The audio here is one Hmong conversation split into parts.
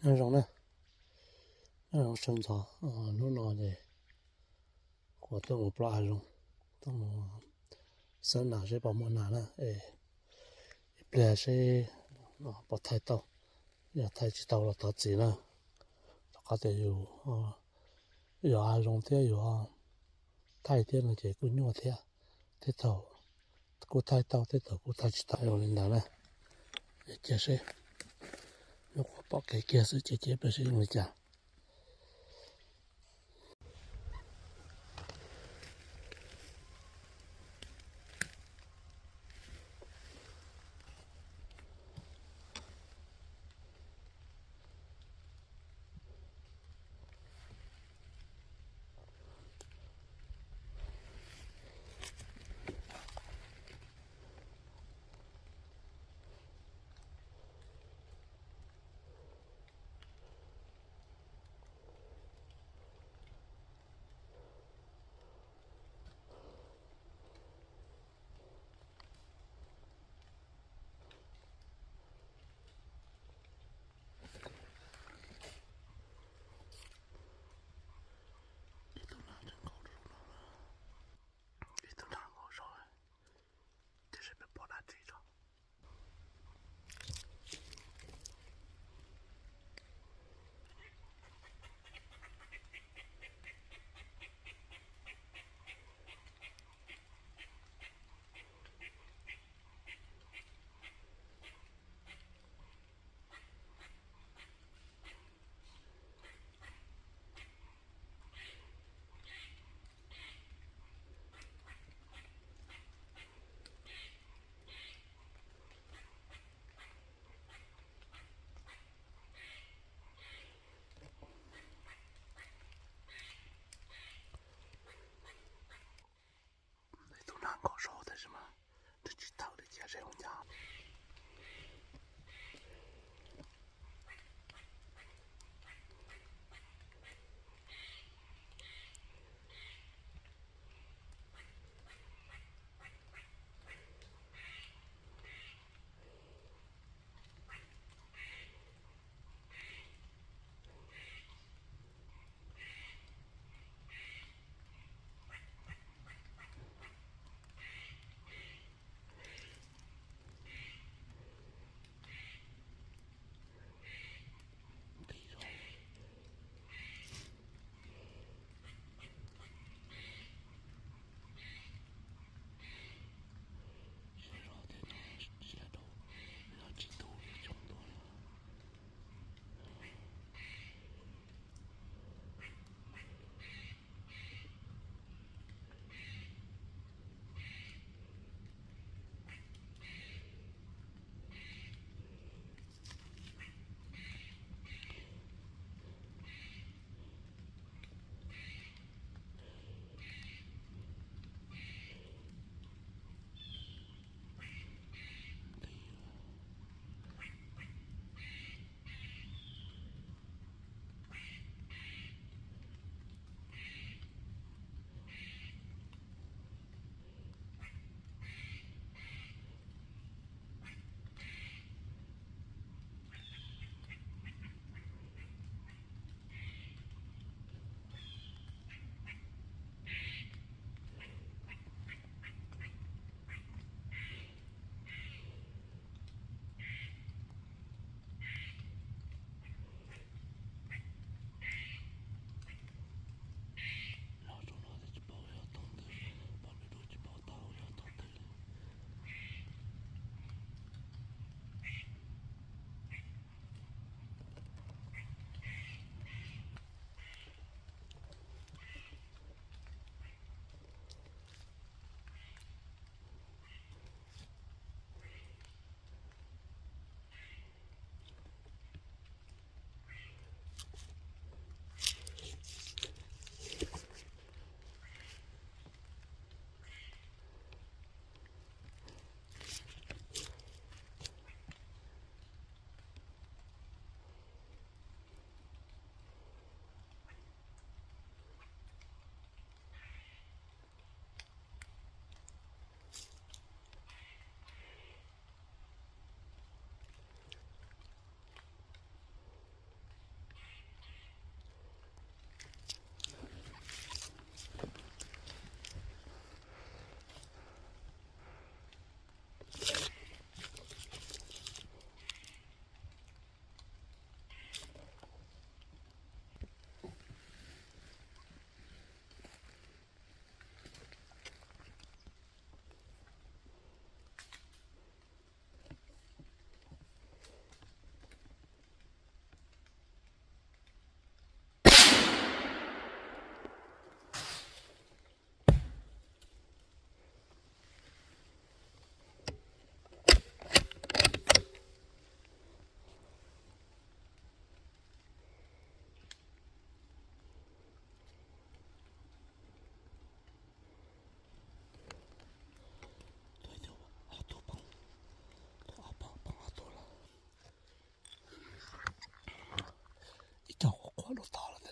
Nyob zoo na, nyob zoo sawv ntxov. Hnub no ces kuv tuaj mus plob hav zoov, tuaj mus xawb nas seb puas muaj nas na, es ib pliag seb puas thaij tau, yog thaij tsis tau los thov txim na. Rau qhov tias yus yog hav zoov thiab yuav thaij thiab no ces kuj nyuaj thiab, tej thaum kuj thaij tau, tej thaum kuj thaij tsis tau li ntawd na. Cia seb, nyuam qhuav pom kev kiag xwb ces cia peb seb zoo li cas.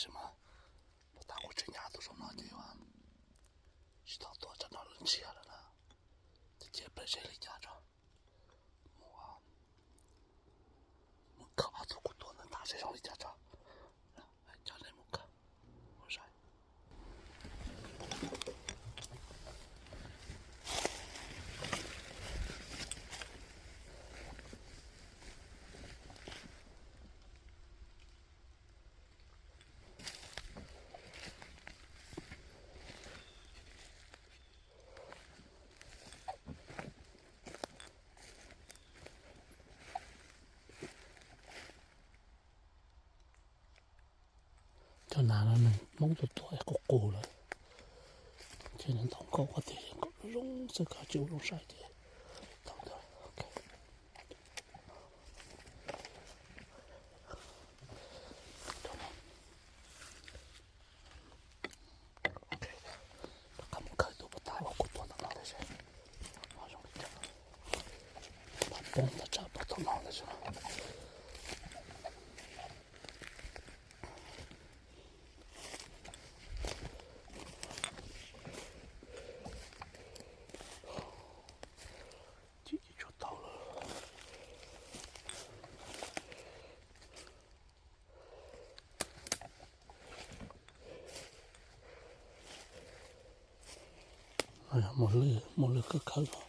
Tsis mas, puas tas kuv tsis nyav tus zoo no ces yuav tsis tau tuaj tsam no lawv ntsiag lawm na. Ces cia peb seb li cas tso. Mus, mus khawb ob tug kuv tua ntawd tag seb zoo li cas tso. Coj nej mus khawb, mus saib. Cov nas no nws Hmoob tus tuaj qus qus lawm, ces nws ntaus nkauj qhov tias nkauj zoo xwb, koj tsis ua zoo saib ces tau ntawd. Rov qab mus khawb tus puas tas uas kuv tua tom no thiab seb zoo li cas. Poob tag tsam poob tom no ntag. Cim tsis tshua tau lawm. Muaj lwj, muaj lwj kawg khawb no.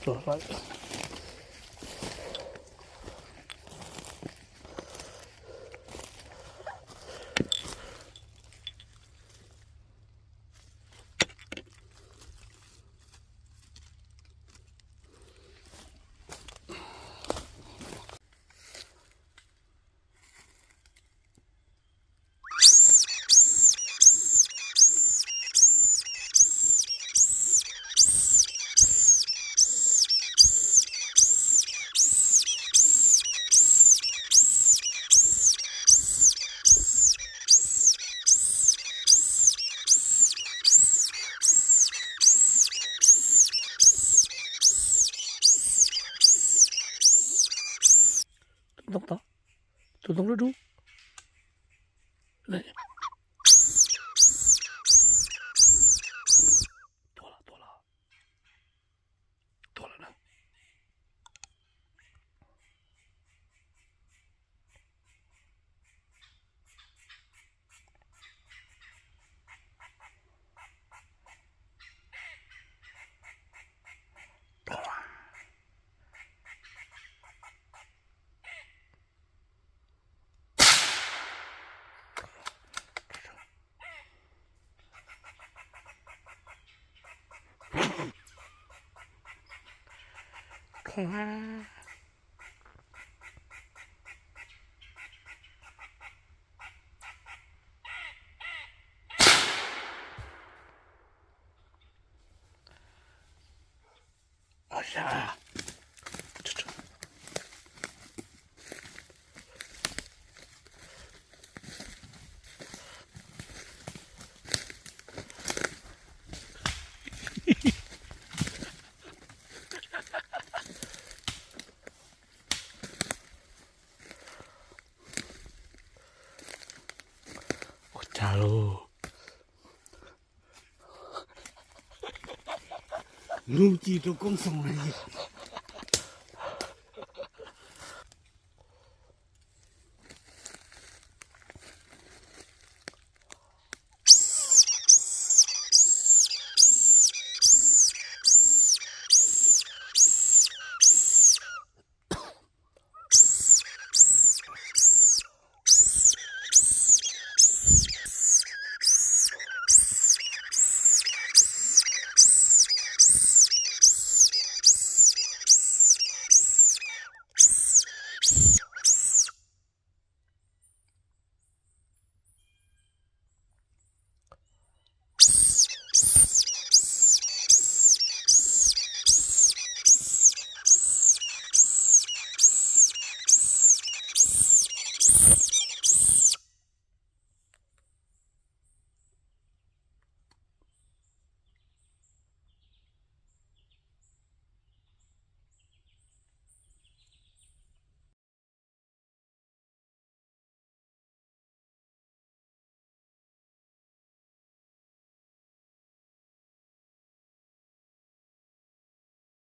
Tuag lawm. Tus ntoo tod, tus ntoo dub dub. Tuag lawm, tuag lawm, tuag lawm na. Ua cas lauj? Lub ci rau koob xoom na yog.